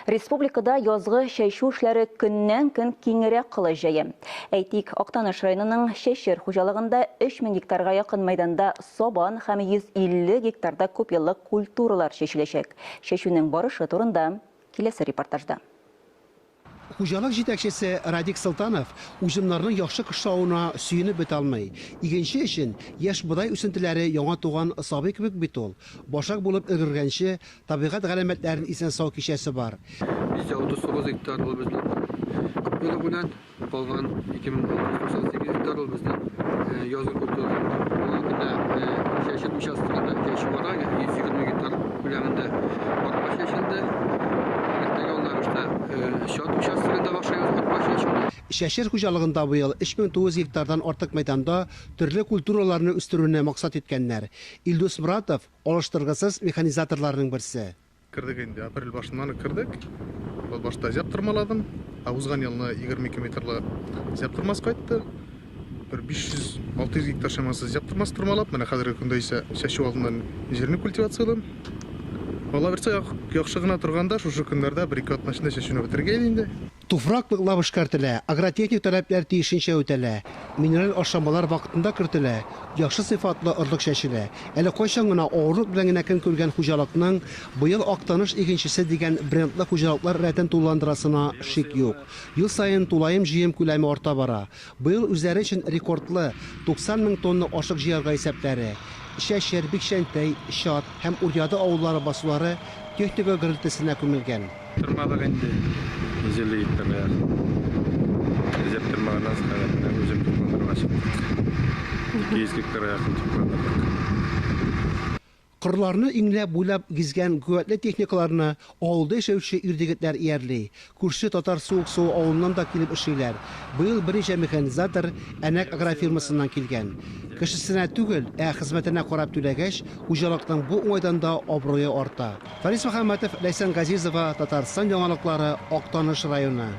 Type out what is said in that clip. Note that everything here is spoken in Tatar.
Республикада язгы чәчү эшләре көннән-көн киңрәк колач җәя. Әйтик, Актаныш районының Чәчер хуҗалыгында 3000 гектарга якын мәйданда сабан һәм 150 гектарда күпьеллык культуралар чәчеләчәк. Чәчүнең барышы турында киләсе репортажда. Хуҗалык җитәкчесе Радик Солтанов уҗымнарның яхшы кышлавына сөенеп бетә алмый. Игенче өчен яшь бодай үсентеләре яңа туган сабый кебек бит ул. Башак булып өлгергәнче, табигать галәмәтләрен исән-сау кичәсе бар. 139 гектар ул безнең күпьеллык белән, калган 2698 гектар ул безнең язгы культура. Бүгенге көндә чәчел участогында чәчү бара, 120 гектар күләмендә арпа чәчелде. Иртәгә алда эштә Чат участогында башлыйбыз арпа чәчүне. Чәчер хуҗалыгында быел 3900 гектардан артык мәйданда төрле культураларны үстерүне максат иткәннәр. Илдус Моратов, алыштыргысыз механизаторларның берсе. Кердек инде, апрель башыннан ук кердек. Бу башта зяб тырмаладым. Ә узган елны 22 метрлы зяб тырмасы кайтты. Бер 500-600 гектар чамасы зяб тырмасы тырмалап, менә хәзерге көндә исә чәчү алдыннан җирне культивациялим. Алла бирсә, яхшы гына торганда, шушы көннәрдә бер-ике атна эчендә чәчүне бетерергә иде инде. Туфрак ныклап эшкәртелә, агротехник таләпләр тиешенчә үтәлә, минераль ашламалар вакытында кертелә, яхшы сыйфатлы орлык чәчелә. Әле кайчан гына авырлык белән генә көн күргән хуҗалыкның быел Актаныш игенчесе дигән брендлы хуҗалыклар рәтен тулыландырасына шик юк. Ел саен тулаем җыем күләме арта бара. Быел үзләре өчен рекордлы, 90 мең тонна ашлык җыярга исәпләре. Чәчер, Бикчәнтәй, Чат һәм Уръяды авыллары басулары техника гөрелтесенә күмелгән. Тырмадык инде 150 гектарга якын. Эзләп тырмаганнан соң әле менә үзем тукландырырга чыктык. 200 гектарга якын тукландырдык. Кырларны иңләп-буйлап гизгән куәтле техникаларны авылда яшәүче ир-егетләр иярли. Күрше Татар Суыксуы авылыннан да килеп эшлиләр. Быел берничә механизатор Әнәк агрофирмасыннан килгән. Кешесенә түгел, ә хезмәтенә карап түләгәч, хуҗалыкның бу уңайдан да абруе арта. Фарис Мөхәммәтов, Ләйсән Газизова, Татарстан яңалыклары, Актаныш районы.